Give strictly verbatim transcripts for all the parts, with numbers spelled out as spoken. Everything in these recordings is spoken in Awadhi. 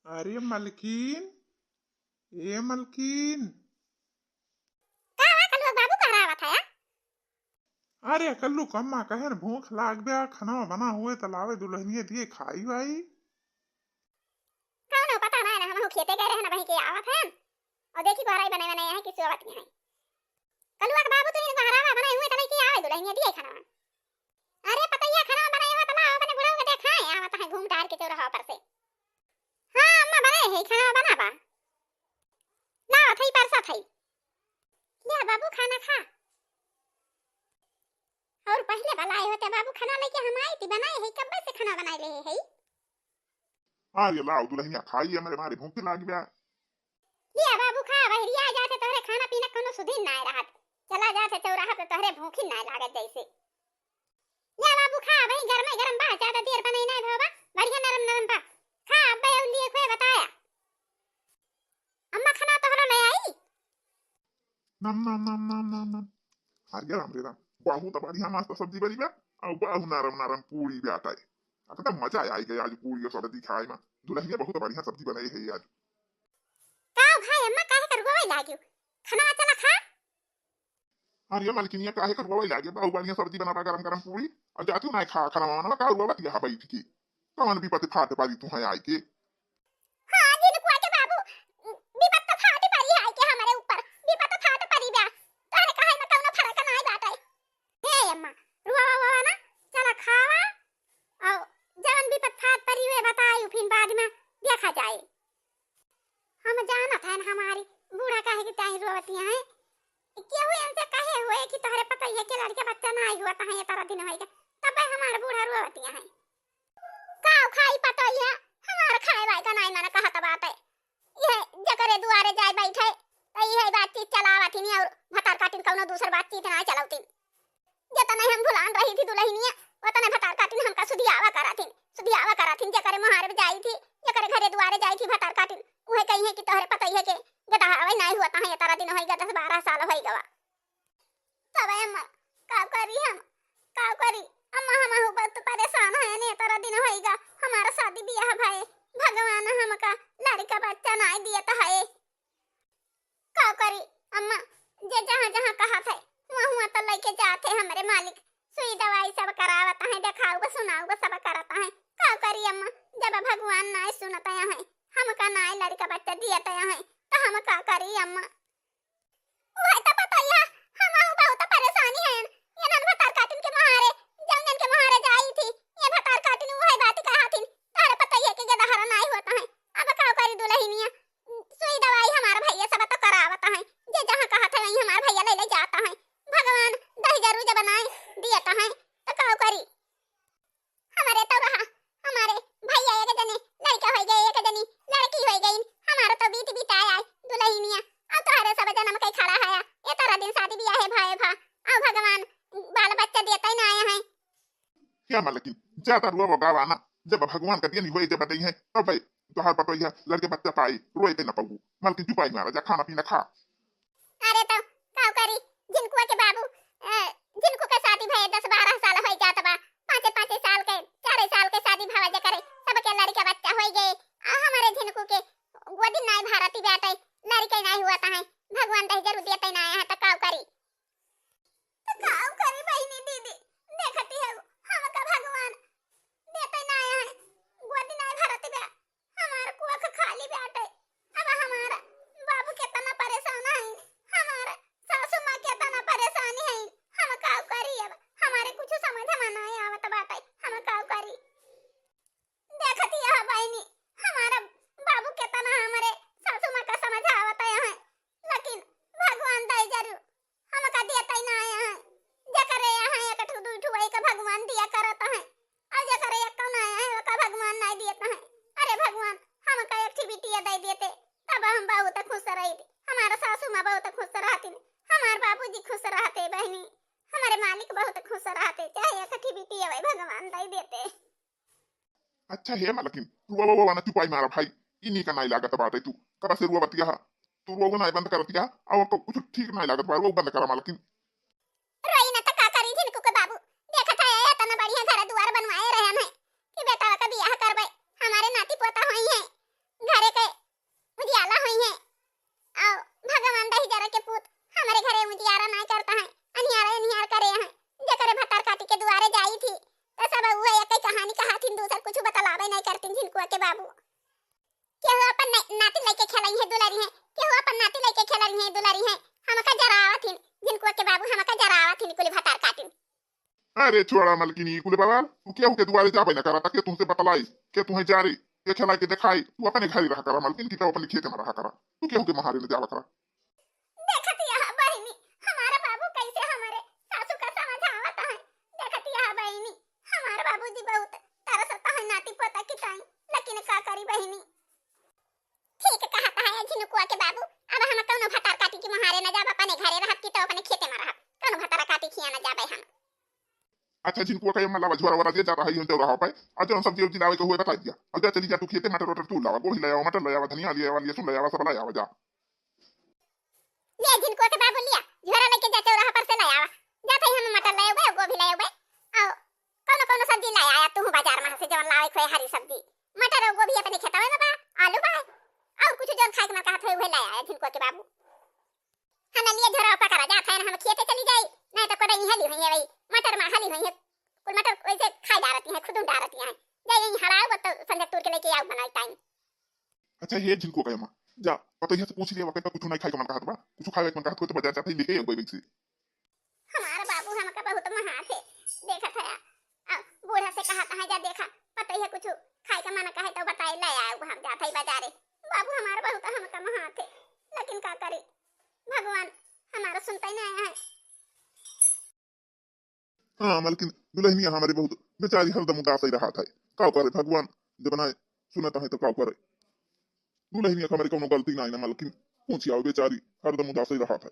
अरे मलकिन, ए मलकिन। का बा कल्लू बाबू, कहाँ आवत है? अरे कल्लू कम्मा कहेन भूख लाग बा, खाना बना हुए त लावे दुलहिनिया दिए खाई वाई। कौनो पता ना है, हमहू खेते गए रहन, वहीं के आवत हैं। और देखी बहराई बने बने हैं कि सोवत हैं। कलुआ के बाबू, तू ही बहरावा बनाए हुए त लइके आवे दुलहिनिया दिए खाना। अरे पतैया, खाना बनाए हुआ त ला, अपने बुढ़ऊ के देखाए, आवत है घूम टहर के चौराहा पर से। हाँ अम्मा, बने है, खाना बनावा। लावत है, परसत है। ले बाबू, खाना खा। और पहले बलाए होते बाबू, खाना लेके हम आई थी, बनाए है, कब्बे से खाना बनाए ले है। अरे लाओ दुलहिनिया, खाई, हमरे मारे भूख लाग बा। लिया बाबू खा, बहरिया जाथे तोहरे खाना पीना कोनो सुधीन नाय रहत। चला जाथे चौराहा पे तोहरे भूखिन नाय लागत जैसे। लिया बाबू खा, वही गरमे गरम बा, ज्यादा देर बनाई नाय भवा, बढ़िया नरम नरम बा। खा, अब्बे और लिए खोए बताया। अम्मा खाना तोहरो ले आई? नम, नम, नम, नम, नम, नम। अरे राम रे राम, बहुत बढ़िया मस्त सब्जी बनी बा, और बहुत नरम नरम पूरी बाटे। एकदम मजा आई गया आज पूरी और सब्जी खाए में। दुलहिनिया बहुत बढ़िया सब्जी बनाई है आज। का भाई अम्मा काहे कर रोवे लागियो? खाना चला खा। अरे मलकिनिया काहे कर रोवे लागे, बहुत बढ़िया सब्जी बना बा, गरम गरम पूरी, और जातू ना खा खाना वाना, का रोवत यहाँ बैठ के? कौन विपत फाट पारी तू है आई के? हाँ, जिनकुआ के बाबू, विपत तो फाट परी है के हमरे ऊपर, विपत फाट परी बा। तोहरे कहे में कौनो फर्क नाय बाटे। हे अम्मा, रुआ, रुआ, रुआ ना, चला खावा, और जवन विपत फाट परी हुए बताई, फिर बाद में देखा जाए। हम जानत हन हमारी बूढ़ा काहे के ताई रोवतिया है। केहू इनसे कहे हुए कि तोहरे पतैया के लड़के बच्चा नाय हुआ, तहाँ ये तरह दिन होइगा, तब हमार बूढ़ा रोवतिया है। का खाई पतैया, हमार खाए वाए का नाई मन कहत बाटे। ये जकरे दुआरे जाए बैठे, त इहे बातचीत चलावत हिनी और भतार काटिन कौनो दूसर बातचीत ना चलौतिन। जतने हम भुलान रही थी दुलहिनिया, वतने भतार काटिन हमका सुधियावा कराथिन, सुधियावा कराथिन। जकरे मोहारे जाई थी, जकरे घरे दुआरे जाई थी भतार काटिन, उहे कही है कि तोहरे पतैया के गदहावे नाई हुआ, तहाँ ये तारा दिन होइगा, दस बारह साल होइगा। तब अम्मा, का करी हम, का करी? अम्मा, हमहू बहुत परेशान है, ने तरह दिन होइगा, हमारा शादी बियाह भए, भगवान हमका लड़का बच्चा नाय दियत है। का करी अम्मा, जे जहाँ जहाँ कहत है, हुआ हुआ तो लइके जात है हमरे मालिक। सुई दवाई सब करावत है, देखाउब सुनाउब सब करत है। का करी अम्मा, जब भगवान नाय सुनत है, हमका नाय लड़का बच्चा दियत है, तो हम का करी अम्मा? उहे त पतैया, हमहू बहुत परेशानी है। ये नन भतार काटिन के मोहारे, जौन जन के मोहारे जाई थी, ये भतार काटिन उहे बात कहा थी, तोहरे पतैया के गदहरा नाई होत है। अब का करी दुलहिनिया, सुई दवाई हमार भैया सब तो करावत है, जे जहाँ कहत है वहीं हमार भैया ले ले जात है। भगवान दही जरूर जब नाई दियत है, तो का करी? हमरे तो रहा, हमारे भैया एक जने लड़का होई गए, एक जनी लड़की होई गई, हमारा तो बीत बिताए आए दुलहिनिया, और तोहरे सब जन्म के खड़ा है, ये तारा दिन शादी बियाह है भाई भा, और भगवान बाल बच्चा देते ही ना आए हैं। क्या मलकिन, ज्यादा रुआ गावा ना, जब भगवान का दिन होए जब दई है तब भाई तोहार पतोहिया लड़के बच्चा पाई, रोए के ना पाऊ। मलकिन चुपाई मारा जा, खाना पीना खा। अरे तो का करी, झिनकुआ के बाबू, अ, झिनकू के शादी भये दस बारह साल होई जात बा, पाँचे पाँचे साल के, चारे साल के शादी भवा जे करे, सबके लड़के बच्चा होई गए, आ हमारे झिनकू के गोदी नाई भारती बाटे, लड़के नाई हुआ तहे, भगवान दही जरूर देते ना आया है, तो का करी? तो का करी बहिनी दीदी, देखती है हमका भगवान देते ना आया है, गोदी नाई भारती बा, हमार कुख खाली बाटे। अब हमार बाबू केतना परेशान है, हमार सासू माँ केतना परेशान है, हम का करी? अब हमारे कुछ समझ में नाई आवत बाटे, हम का करी? देखती है बहिनी, हमारा बाबू केतना हमारे सासू माँ का समझावत है, लेकिन भगवान दई जरूर हमका देते ना आया है। जकरे यहाँ एक ठो दुई ठो वही का भगवान दिया करत है, और जकरे एक ना आया है, ओका भगवान नहीं देत है। अरे भगवान, हमका एक ठो बिटिया दे देते, तब हम बहुत खुश रही। हमारा सासू माँ बहुत खुश रहती, हमार बाबूजी खुश रहते बहिनी, हमारे मालिक बहुत खुश रहते, चाहे एक ठो बिटिया वही भगवान दे देते। अच्छा हे मलकिन, रुआ वो वाना चुपाई मारा भाई, इन्हीं का नाई लागत बाटे तू, कब से रुआ बतिया हा, तू रुआ वो नाई बंद करतिया, और तो कुछ ठीक नाई लागत बा, रुआ बंद करा मलकिन। रोई न त का करी झिनकू के बाबू, देखत है एतना बढ़िया घर दुआर बनवाए रहे हैं कि बेटा का बियाह करबे, हमारे नाती पोता होई है, के बाबू, केहू अपन न-, नाती लइके खेलइहैं दुलरिहैं, केहू अपन नाती लइके खेलइहैं दुलरिहैं। हमका जरावत हिन, झिनकुआ के बाबू, हमका जरावत हिन कुल भतार काटिन। अरे छोड़ा मलकिनी, कुल बवाल, तू केहू के दुआरे जाबे न करा, त के तुहसे बतलाई, के तुहैं जारी, के खेलाइ के देखाई, तू अपने घरे रहा करा मलकिन, कि तो अपने खेते में रहा करा, तू केहू के महारे न जावा करा। देखत यह बहिनी, हमारा बाबू कैसे हमारे सासू का समझावत है। देखत यह बहिनी, हमार बाबूजी बहुत तरसत है नाती पोता की ताई, लेकिन का करी बहिनी। ठीक कहत है झिनुकुआ के बाबू, अब हम कौनो भतार काटी की महारे न जाब, अपने घरे रहब की तो अपने खेते में रहब, कौनो भतार काटी खिया न जाबे हम। अच्छा झिनकुआ का ये मला झोरा वोरा जे जाता है, ये चौराहा पे, और जौन सब्जी उब्जी लावे के हुए बता दिया, और जा चली जा तू खेते, मटर वटर तू लावा, गोभी ले आवा, मटर ले आवा, धनिया ले आवा, लहसुन ले आवा, सब ले आवा जा। ले झिनकुआ के बाबू लिया, झोरा लेके जा चौराहा पर से ले आवा। जात है हम मटर ले आवे, गोभी ले आवे, और कौनो कौनो सब्जी ले आया तू बाजार में से, जवन लावे खोए हरी सब्जी, मटर और गोभी अपने खेतवे में बा, आलू बा, और कुछ जौन खाए के मन कहत है उहे ले आया झिनकुआ के बाबू। हम लिए झोरा पकड़ा जात है, हम खेते चली जाई, नहीं तो कोई हली हुई है भाई, मटर में हली हुई है, कुल मटर वैसे खाई डारती है, खुद डारती है, जाई यहीं हड़ाओ तो संजय तोड़ के लेके आओ बनाई टाइम। अच्छा, ये झिनको कहे माँ, जा, पतोहिया से पूछ लिया, वकई का कुछ नहीं खाए का मन कहत बा, कुछ खाए का मन कहत हो तो बाजार जाते ही लेके आओ कोई से। हमार बाबू हमका बहुत महात है, देखत है, आ, बूढ़ा से कहत है, जा देखा, पतोहिया कुछ खाए का मन कहे तो बताए, ले आए, हम जात है बाजारे। बाबू हमार बहुत हमका महात है, लेकिन का करी, भगवान हमारा सुनता ही नहीं है। हाँ, मलकिन, दुलहिनिया हमरे बहुत बेचारी हरदम उदास ही रहत है। काव करे भगवान, जब ना सुनत है तो काव करे? दुलहिनिया के हमरे कौनो गलती ना है ना मलकिन, पूछी आओ बेचारी हरदम उदास ही रहत है।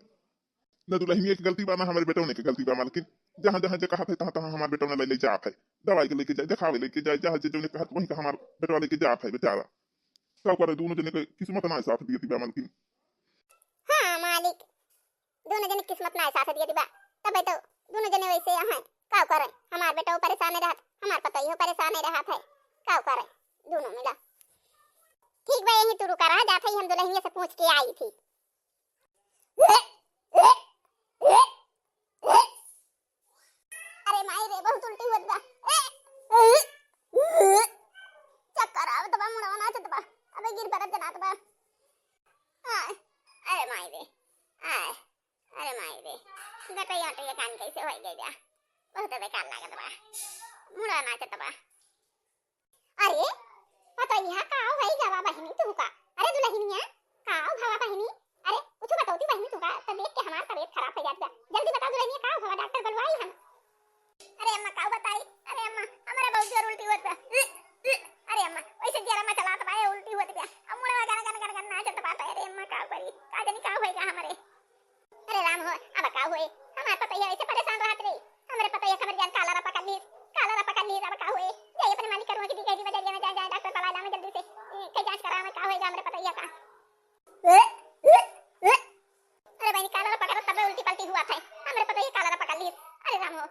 न दुलहिनिया के गलती बा, ना हमरे बेटौने के गलती बा मलकिन। जहाँ जहाँ जे कहत है, तहाँ तहाँ हमार बेटौने ले, ले जात है, दवाई के लेके जाए, देखावे लेके जाए, जहाँ जे जौने कहत वहीं का हमार बेटवा लेके जात है बेचारा। काव करे, दोनों जने के किस्मत ना साथ दिए बा मलकिन। हाँ मालिक, दोनों जने किस्मत ना साथ दिए बा, तबे तो दोनों जने वैसे हैं। काव करे, हमार बेटो परेशान रहत, हमार पतोहियो परेशान रहत है। काव करे, दोनों मिला। ठीक बा, यहीं तू रुका रहा, जात है हम दुलहिनिया से पूछ के आई थी। अरे माई रे, बहुत उल्टी होत बा। चक्कर आवत बा, मुड़वा नाचत बा। अबे गिर पड़त जनात बा। आय, अरे माई रे, आय, अरे माई रे, गटैया वटैया कान कैसे होई गई बा? बहुत बेकार लागत बा, मुड़वा नाचत बा। अरे पतोहिया, काव होई गवा बहिनी तुहका? अरे दुलहिनिया, काव भवा बहिनी? अरे कुछ बतौती बहिनी तुहका, तो देख के हमार तबीयत खराब हो जात बा। जल्दी बताओ दुलहिनिया, काव भवा, डॉक्टर बुलवाई हम। अरे अम्मा, काव बताई? अरे अम्मा, हमारा बहुत जोर उल्टी होत बा। अरे अम्मा, वैसे जरा मचलात बा, उल्टी होत बा। अब मुड़वा गन गन गन गन नाचत बा। अरे अम्मा, काव करी? का जानी काव होई गा हमरे। अरे राम हो, अब का होए? हमार पतोहिया ऐसे परेशान रहत रही। हमरे पतोहिया खबर जान कालरा पकड़ लीस, कालरा पकड़ लीस, अब का होए? जाई अपने मालिक करुआ के दिखाई दी बजरिया में, जाए, जाए डॉक्टर बुलाए लावे जल्दी से। ए, कई जांच करावे, का होए गा हमरे पतोहिया का? अरे बहिनी, कालरा पकड़ तब उल्टी पल्टी हुआ था। हमरे पतोहिया कालरा पकड़ लीस। अरे राम हो।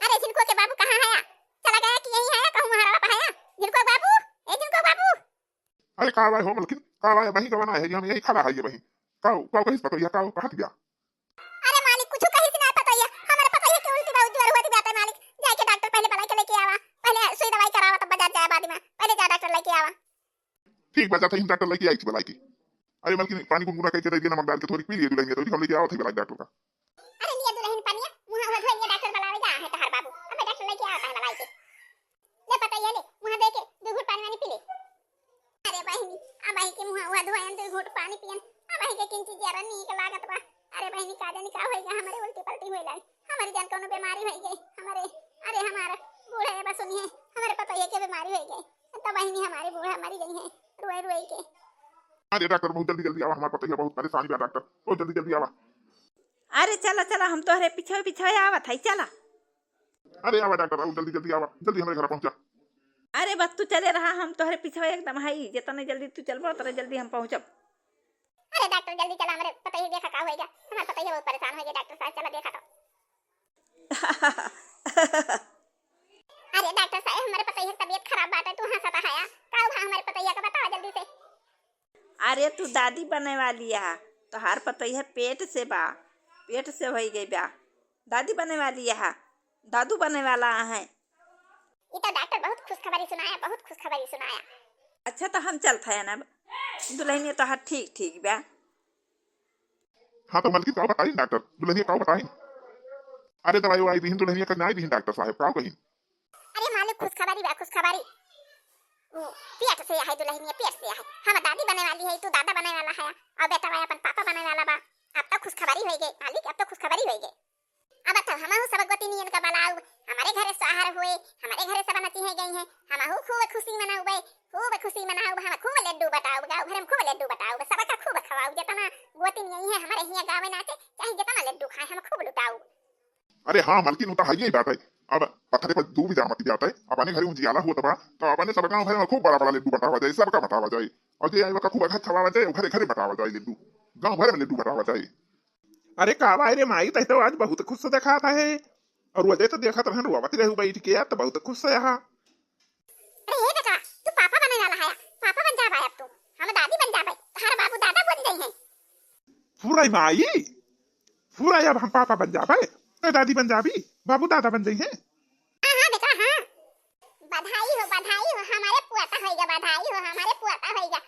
अरे झिनको के बाबू कहाँ है? चला गया कि यहीं है? कहूँ हरावा पे है? झिनको बाबू, ए झिनको बाबू। अरे का बाय हो मलकिन, का बाय? बही गवा ना है, हम यही खड़ा है ये बही। का, का कहिस पतोहिया, का कहत बिया? अरे मालिक, कुछ कहिस ना पतोहिया, हमरे पतोहिया के उल्टी बहुत जोर होत बाटे मालिक, जाए के डॉक्टर पहले बुलाए के लेके आवा, पहले सुई दवाई करावा तब बाजार जाए बाद में, पहले जा डॉक्टर लेके आवा। ठीक बा, जात है हम डॉक्टर लेके आई थी बुलाए के। अरे मलकिन, पानी गुनगुना करके दे दिया, नमक डाल के थोड़ी पी लिए दुलहिनिया, तो हम लेके आवत है बुलाए डॉक्टर का। अरे लिया दुलहिन पनिया, मुँह हाथ धो लिया, डॉक्टर बुलावे जा है तहार बाबू। अबे डॉक्टर लेके आवत है बुलाए के। ले पतोहिया ले, मुँह धो के दो घूंट पानी वानी पी ले। अरे बहिनी, अबही के मुँह हुआ धोयन, दो घूंट पानी पियन, अबही के किंची जरा नीक लागत बा। अरे बहिनी, का जानी का होई गा, हमरे उल्टी पल्टी होई लाग, हमरे जान कौनो बीमारी होई गई हमरे। अरे हमार बूढ़ा ए बा सुनिए, हमरे पतोहिया के बीमारी होई गई, तो बहिनी हमारे बूढ़ा मरी गई है रोई रोई के। अरे डॉक्टर, बहुत जल्दी जल्दी आवा, हमार पतोहिया बहुत परेशान बा डॉक्टर, बहुत जल्दी जल्दी आवा। अरे चला चला, हम तोहरे पीछे पीछे आवत है, चला। अरे आवा डॉक्टर, आवा जल्दी जल्दी आवा, जल्दी हमरे घर पहुँचा। अरे बस तू चले रहा, हम तोहरे पीछे एकदम है, जितने जल्दी तू चलबो उतने जल्दी हम पहुँचब। अरे डॉक्टर जल्दी चला, हमरे पतोहिया देखा का होई गा, हमार पतोहिया बहुत परेशान होई गा डॉक्टर साहब, चला देखा तो। अरे डॉक्टर साहब, हमरे पतोहिया के तबीयत खराब बाटे, तू हंसत हया, का हुआ हमरे पतोहिया का, बतावा जल्दी से। अरे तू दादी बने वाली है, तोहार पतोहिया पेट से बा, पेट से होई गई बा, दादी बने वाली है, दादू बने वाला है। ई तो डॉक्टर बहुत खुशखबरी सुनाया, बहुत खुशखबरी सुनाया। अच्छा, तो हम चलत हयन अब। दुलहिनिया तोहार ठीक ठीक बा। हाँ, तो मलकिन का बताई डॉक्टर, दुलहिनिया का बताई? अरे, दवाई ववाई दीहिन दुलहिनिया का, नाई दीहिन डॉक्टर साहब, का कहिन? अरे मालिक, खुशखबरी बा, खुशखबरी। उ, पेट से है दुलहिनिया, पेट से है। हम दादी बने वाली है, तू दादा बने वाला है, और बेटा भाई अपन पापा बने वाला बा। अब तो खुशखबरी होई गई मालिक, अब तो खुशखबरी होई गई। अब तो हमहू सब गोतिनियन का बलाऊ, हमारे घरे सोहर हुए, हमारे घरे सब नचिहे गई हैं, हमहू खूब खुशी मनाउबे, खूब खुशी मनाउब, हम खूब लड्डू बटाउब, गाँव भर में खूब लड्डू बटाउब, सबका खूब खवाउब, जितना गोतिन यही है हमारे हियाँ गावे नाचे, चाहे जितना लड्डू खाए, हम खूब लुटाउब। अरे हाँ मलकिन, उ तो हइये बात है। अब पथरे पर दूबि जा मति जात है, अपने घरे उजियाला होत बा, तो अपने सब गाँव भर में खूब बड़ा बड़ा लड्डू बटावा जाए, सबका बटावा जाए, और जे आए ओका खूब अच्छा खवावा जाए, घरे घरे बटावा जाए लड्डू, गाँव भर में लड्डू बटावा जाए। अरे का बाय रे माई, तै तो आज बहुत खुश देखात है। और वजह तो देखत रहन रोवत रहू बैठ के, आज तो बहुत खुश है। अरे हे बेटा, तू पापा बने वाला है, पापा बन जाबे अब तू। हम दादी बन जाबे, तोहार बाबू दादा बन जाई हैं। फुराई माई, फुराई अब हम पापा बन जाबे, तो दादी बन जाबी, बाबू दादा बन जाई हैं। हाँ, हाँ बेटा, हाँ। बधाई हो, बधाई हो, हमारे पोता होइगा, बधाई हो, हमारे पोता होइगा।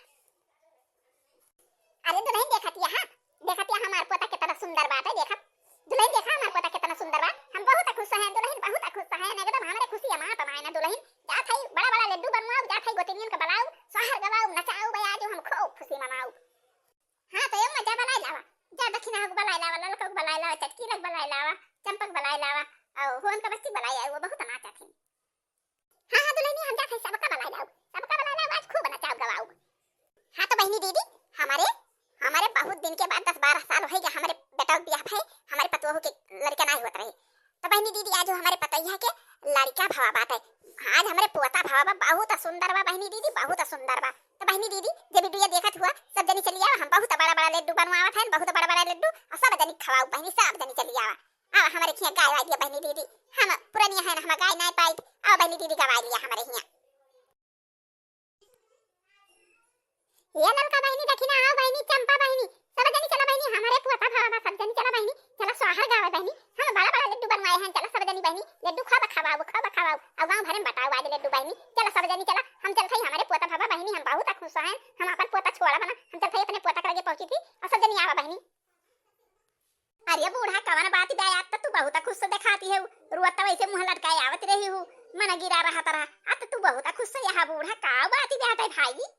अरे दुलहिन देखतिया, हाँ, देखतिया हमार पोता कितना सुंदर बाटे, देखा। दुलहिन देखा हमार पोता कितना सुंदर बा। हम बहुत खुश हैं दुलहिन, बहुत खुश हैं, एकदम हमरे खुशी अमात ना है ना दुलहिन। जात है बड़ा बड़ा लड्डू बनवाऊ, जात है गोतिनियन का बलाऊ, सोहर गवाऊ, नचाऊ बजाऊ, हम खूब खुशी मनाऊ। हाँ, तो ये मजा बलाई लावा, जा दक्षिणा को बलाई लावा, ललका को बलाई लावा, चटकी लग बलाई लावा, चंपक बलाई लावा, और होन का बस्ती बलाई आऊ, वो बहुत नाचत है। हाँ, हाँ, दुलहिनी, हम जात है, सबका बलाई लाऊ, सबका बलाई लाऊ, आज खूब नचाऊ गवाऊ। हाँ, तो बहिनी दीदी, हमारे, हमारे बहुत दिन के बाद, दस बारह साल होइगा, हमारे बेटा के बियाह भए, हमारे पतोहू के लड़का नाहीं होत रहे। तो बहिनी दीदी, आज हमारे पतोहिया के लड़का भवा बाटे। आज हमारे पोता भवा बा, बहुत सुंदर बा बहिनी दीदी, बहुत सुंदर बा। तो बहिनी दीदी, जे video देखत हुआ, सब जनी चली आवा, हम बहुत बड़ा बड़ा लड्डू बनवावत हैं, बहुत बड़ा बड़ा लड्डू, और सब जनी खवाऊ बहिनी, सब जनी चली आवा। आवा हमारे खिया गाय वाय दिया बहिनी दीदी, हम पुरनिया हैं, हम गाय नाय पाइत, आवा बहिनी दीदी गवाय लिया हमारे हिया। ये ललका बहिनी देखी ना, आवा बहिनी, चंपा बहिनी, सब जनी चला बहिनी, हमारे पोता भवा बा, सब जनी चला बहिनी, चला सोहर गावे बहिनी, हम बड़ा बड़ा लड्डू बनवाए हैं, चला सब जनी बहिनी, लड्डू खूब खवाऊ, खूब खवाऊ, और गाँव भरे में बटाऊ आज लड्डू बहिनी, चला सब जनी चला, हम चलत हई हमारे पोता भवा बहिनी, हम बहुत खुश हैं, हम अपन पोता छोड़ा बना, हम चलत हई अपने पोता के लगे पहुँची थी, और सब जनी आवा बहिनी। अरे बूढ़ा, कवन बात बा, आज तो तू बहुत खुश देखाती है, रोत तो वैसे मुँह लटकाए आवत रही हूँ, मन गिरा रहा तरह, आज तो तू बहुत खुश है यहाँ बूढ़ा, का बात बा भाई?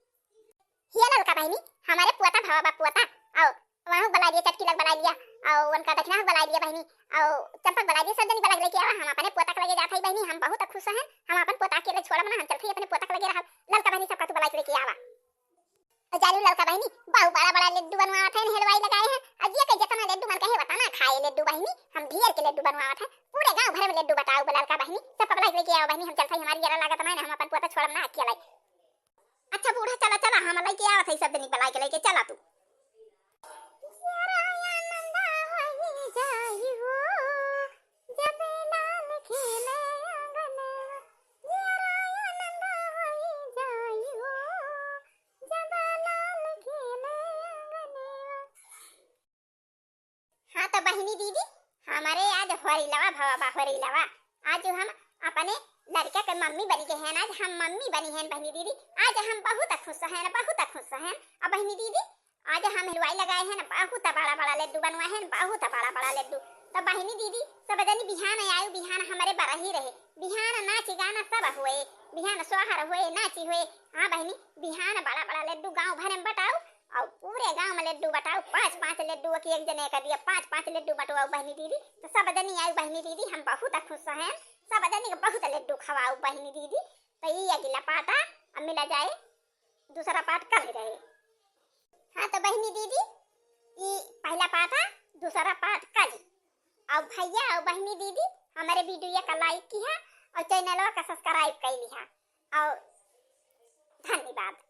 हे ललका बहिनी, हमारे पोता भवा बा पोता, आओ, वहाँ बलाई लिया, चटकी लग बलाई लिया, और उनका दक्षिणा बलाई लिया बहिनी, और चंपक बलाई लिया, सब जनी बलाई लेके आवा, हम अपने पोता के लगे जात हई बहिनी, हम बहुत खुश हैं, हम अपन पोता के लगे छोड़ा बना, हम चलत हई अपने पोता के लगे रहब, ललका बहिनी सबका तू बलाई के लेके आवा। और जालू ललका बहिनी, बहु बड़ा बड़ा लड्डू बनवावत हैं, हलवाई लगाए हैं, और जे के जितना लड्डू मन कहे उतना खाए लड्डू बहिनी, हम ढेर के लड्डू बनवावत हैं, पूरे गाँव भर में लड्डू बटाऊ ललका बहिनी, सब पबलाई लेके आवा बहिनी, हम चलत हई, हमारी जरा लागत ना, हम अपन पोता छोड़ब ना अकेले। अच्छा बूढ़ा, चला चला, हम लेके आवत हई सब जनी बलाई के लेके, चला तू। हाँ तो बहिनी दीदी, हमारे आज होरिलवा भवा बा, होरिलवा। आज हम अपने लड़का के मम्मी बनी गए हैं, आज हम मम्मी बनी हैं बहिनी दीदी। आज हम बहुत खुश हैं, बहुत खुश हैं। अब बहिनी दीदी, आज हम हलवाई लगाए हैं, बहुत बड़ा बड़ा लड्डू बनवाए हैं, बहुत बड़ा बड़ा लड्डू। तो बहिनी दीदी, सब जनी बिहान आयु, बिहान हमारे बरही रहे, बिहान नाच गाना सब हुए, बिहान सोहर हुए, नाची हुए। हाँ बहिनी, बिहान बड़ा बड़ा लड्डू गाँव भर में बटाऊ, और पूरे गाँव में लड्डू बटाऊ, पाँच पाँच लड्डू के एक जने का दिया, पाँच पाँच लड्डू बटवाऊ बहिनी दीदी। तो सब जनी आयु बहिनी दीदी, हम बहुत खुश हैं, सब जनी के बहुत लड्डू खवाऊ बहिनी दीदी। तो ये अगला पाटा अब मिला जाए, दूसरा पाट कल रहे। हाँ तो बहिनी दीदी, ई पहला पाट आ, दूसरा पाट कल। और भैया और बहिनी दीदी, हमारे video का like किहा और channel का subscribe कर लिहा। और धन्यवाद।